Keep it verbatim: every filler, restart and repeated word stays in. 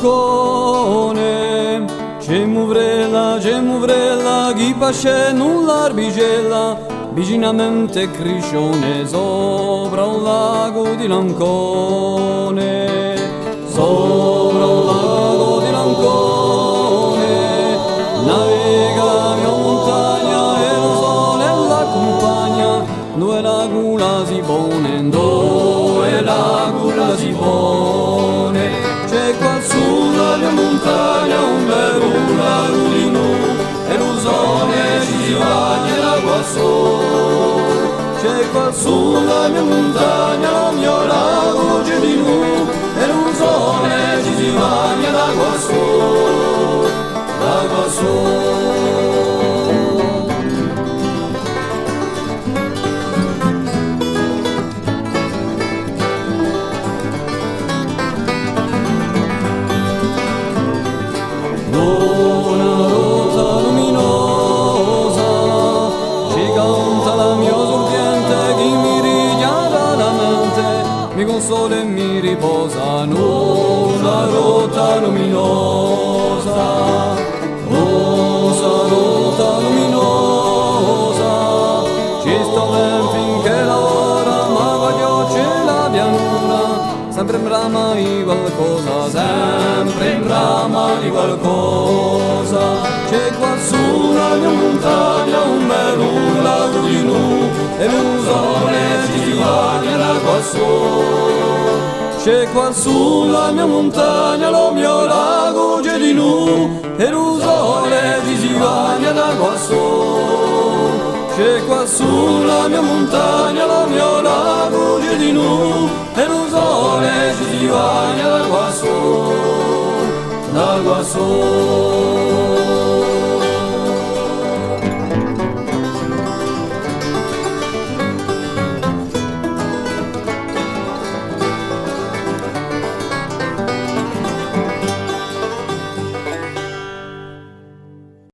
Cone, c'hè muvrella, c'hè muvrella, chì pascendu l'arbicella, vicinamente Criscione, sopra un lagu di l'Ancone, sopra un lagu di l'Ancone, navega a mio muntagna è u sole l'accumpagna. Induve lagu la si pone, induve lagu la si pone, c'hè quassù in la mio muntagna un bellu lagu di nu, è u sole ci si bagna da quassù. C'hè quassù in la mio muntagna u mio lagu di nu, è u sole ci si bagna da quassù, da quassù. Una rota luminosa, ci canta la mio surghjente, chì mi richiara la mente, mi consola è mi riposa, una rota luminosa. O sa rota luminosa, ci stò ben finchè l'ora, ma quaghjò c'hè la pianura, sempre in brama di qualcosa, sempre in brama di qualcosa. C'hè quassù in la mio muntagna un bellu lagu di nu, è u sole ci si bagna da quassù. C'hè quassù in la mio muntagna u mio lagu di nu, è u sole ci si bagna da quassù. C'hè quassù in la mio muntagna u mio lagu di nu, è u sole ci si bagna da quassù, da quassù.